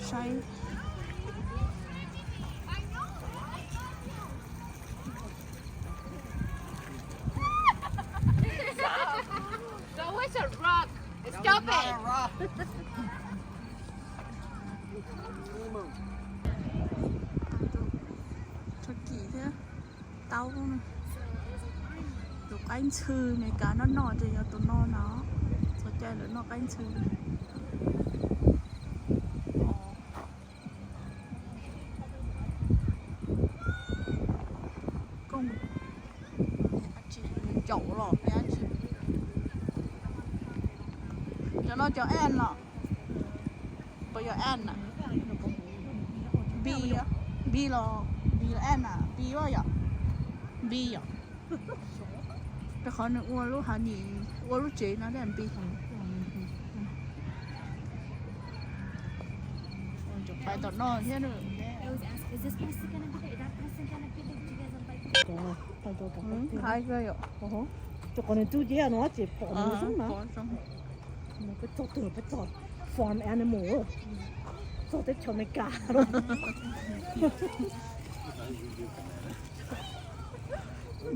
Saib. Go with the rock. Stop it. Turkey thiab. Tau. Tus qaib ntxhw Meskas noj noj ces yog tus no no. Txog caij lawv noj qaib ntxhw. Kooj, caum los dab tsi? Cov no cov an los? Puas yog an na? Bi, bi los, bi los an na, bi yom? Bi yom? Rau qhov nws ua lub hav nim, ua lub tsev no thiaj bi. Pais tom no thiab. Qhov no tub yeej no ces pom nws zoo na. Peb txog twg, peb txog farm animal, txog teb chaws Amelikas.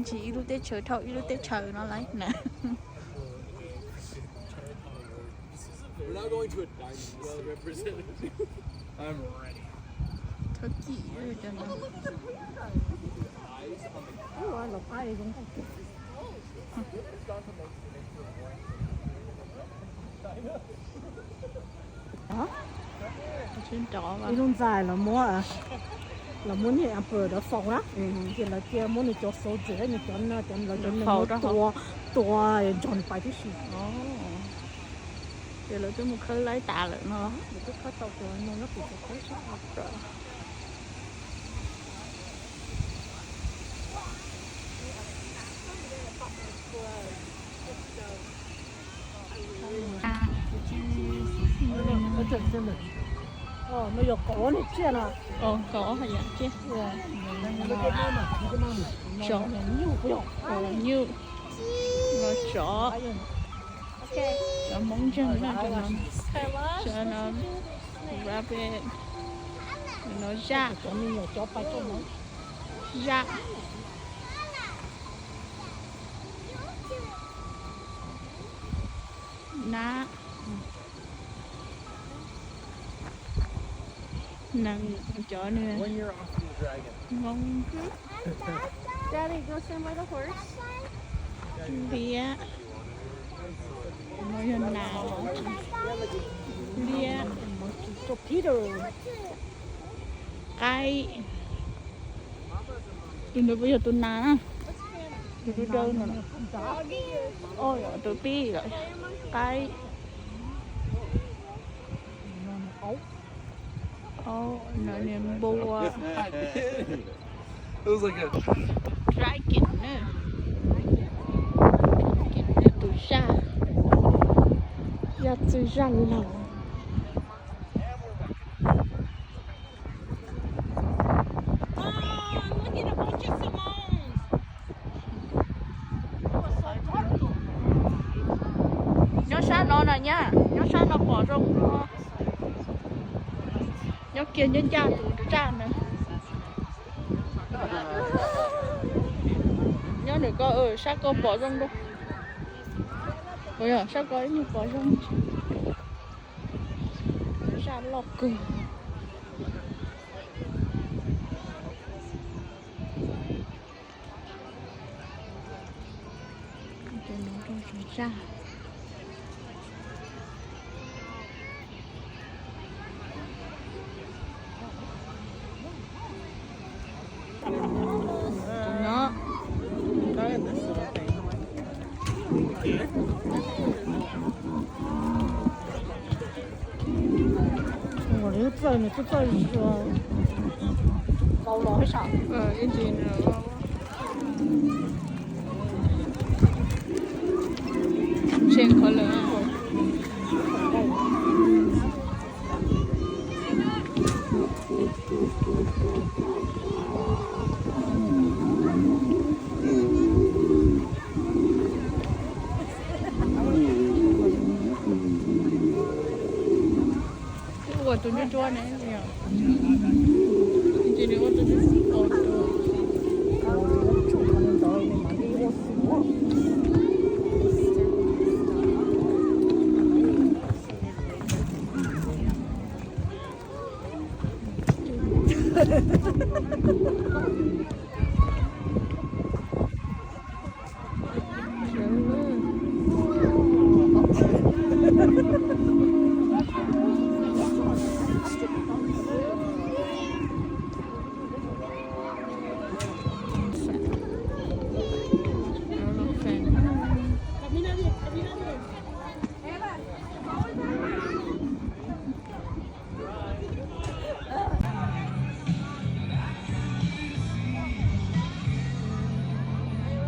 Ntsis ib lub teb chaws dhau ib lub teb chaws no lawm na. We're now going to a dining well representative. I'm ready. Thab kim cov no. Eyes on the Ib lub ntxais los muab, los muab niag emperor faus na, ces lawv cia muab nws cov soldier, nws cov, cov, lawv cov neeg tua, tua nrog nws pais tib si. Ces lawv twb mus khawb laib tas lawm no. Lawv twb khawb tau cov no nyob pem cov qab sab. No yog kaum ob niag tsiaj no. Kaum ob yam tsiaj. Tsov, nyuj, los tsov. Cov Hmoob ntseeg no, cov no rabbit, no zaj, zaj, nab, nees, cov no Hmoob. Liab, no yog nas, liab, qaib. Tus ntawd puas yog tus nas na? Tus dawb dawb no. Tus pib lawm. Qaib. Aub, no niag npua. Dragon na. Dragon yog tus zaj, zaj txwg zaj laug. Nyob sab no na nyab, nyob sab no pom zoo. Nyob kiag ncaj ncaj tus zaj na. Nyob ntawm ko, sab ko pom zoo rau. Sab ko ib nyuag pom zoo. Zaj loj kawg. Zaj. Ua li txawj nws twb txawj tau los ib sab. Tseem qhov lawm. Ua tus ntsuab ntsuab ne, ces nws ua tus ntsuab ntsuab.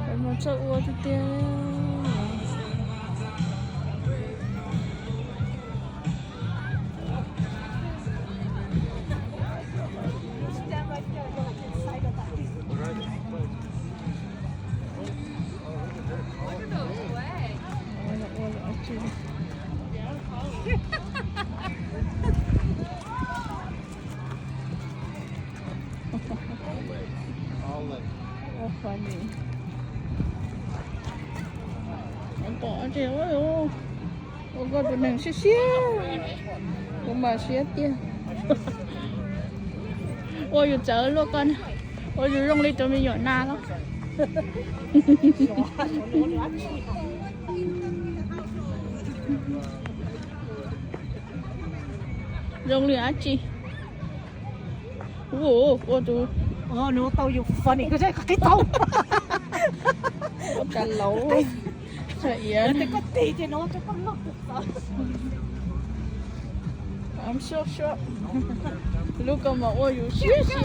Peb mus txawj ua tiag tiag. Ua pom tias ua koj tus neeg siab siab, kuv mas siab tiag. Ua yus txawv luaj koj, ua yus zoo li tus me nyuam nas los. Zoo li dab tsi? Ua tus, nws ua tau yus funny, koj tsis qhib tau. Ua cas laus, txhais iav. Lub koj mas ua yus siab siab.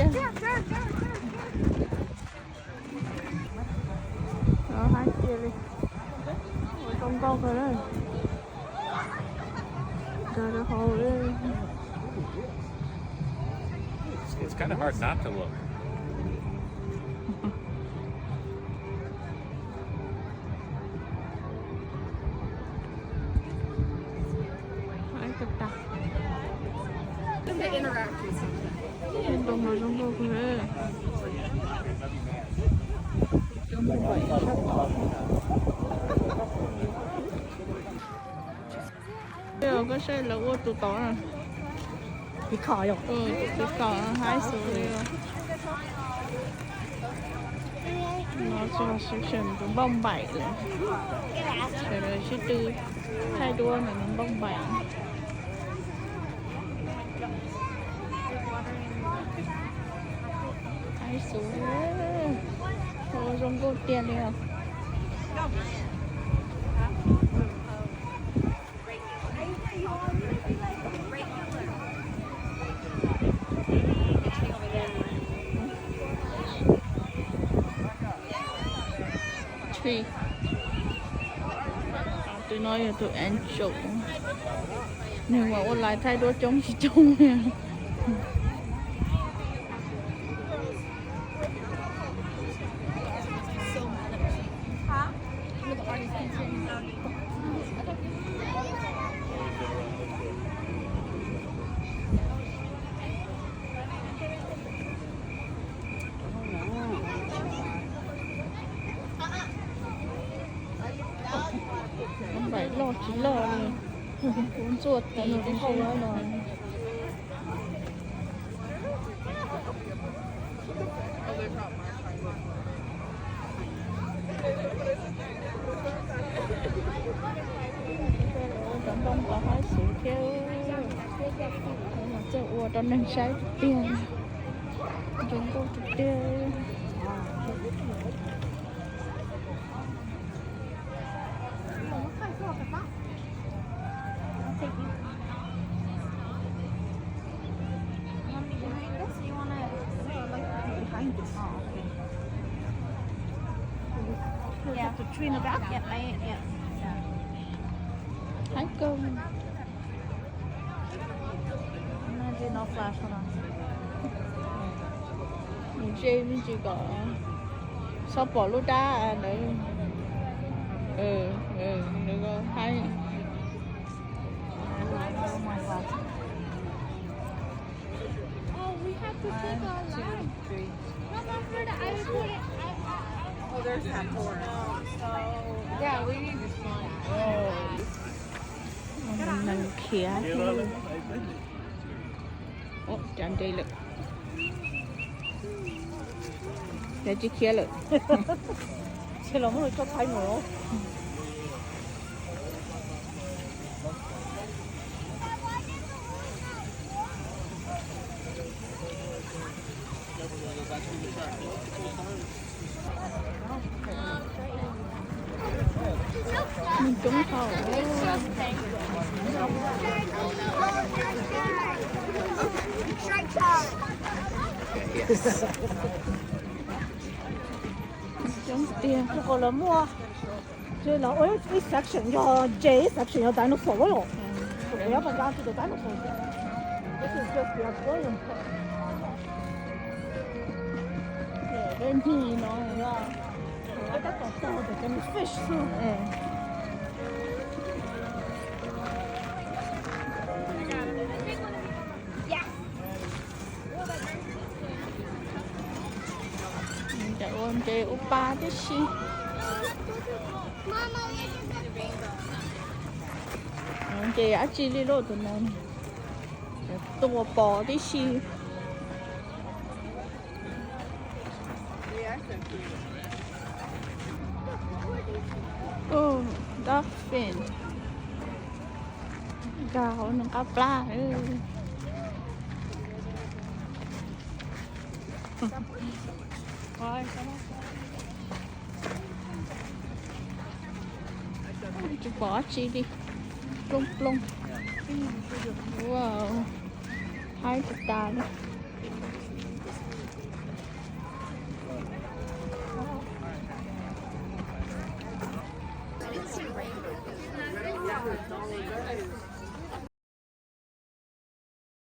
Hais tias li, ua zoo nkauj kawg na. Nkawd hauv li. It's kind of hard not to look. Hais kawg tas. Ntoo los zoo nkauj kawg. Koj saib lawv ua tus tod na. Tus tod haib xwb li. No txog section tus npauj npaim lawm. Sawv daws sib tw thaij duab ntawm tus npauj npaim. Haib xwb, zoo nkauj tiag li os. Tus no yog tus Angel, nws mas ua lais thaij duab coob tsis coob li. Npaim loj tsis loj li, kuv ntxuaj tis li no. Cov npauj npaim haib xwb thiab, txawj ua rau neeg saib tiag, zoo nkauj tiag tiag. Behind this. Oh, okay. Yeah. Between the back? Yep, I, yep. Haib kawg. No flash, hold on. Mus ze me ntsis kom txhob pom lub dab ntawd. Nws haib. Oh my God. Two, three. Oh, there's that board. Yeah, we need this one. Neeg khiav. Ov, cas nres lawm. Cas tsis khiav lawm. Ces los muab nws tso thaij no. Coob hauv. Coob tiag. Lawv muaj, ces lawv ua ib section yog, ib section yog dinosaur los. Kuv yuav pas nqa to the dinosaur. This is just the aquarium part. Peb hnub no yog peb tab tom tau the fish xwb. Ua ntses ua pa tib si. Ntses dab tsi li loj tus no, tua pos tib si. Dolphin, nkag hauv nws qab plab. Tsis pom dab tsi li, plooj plooj. Wow, haib tas tas li.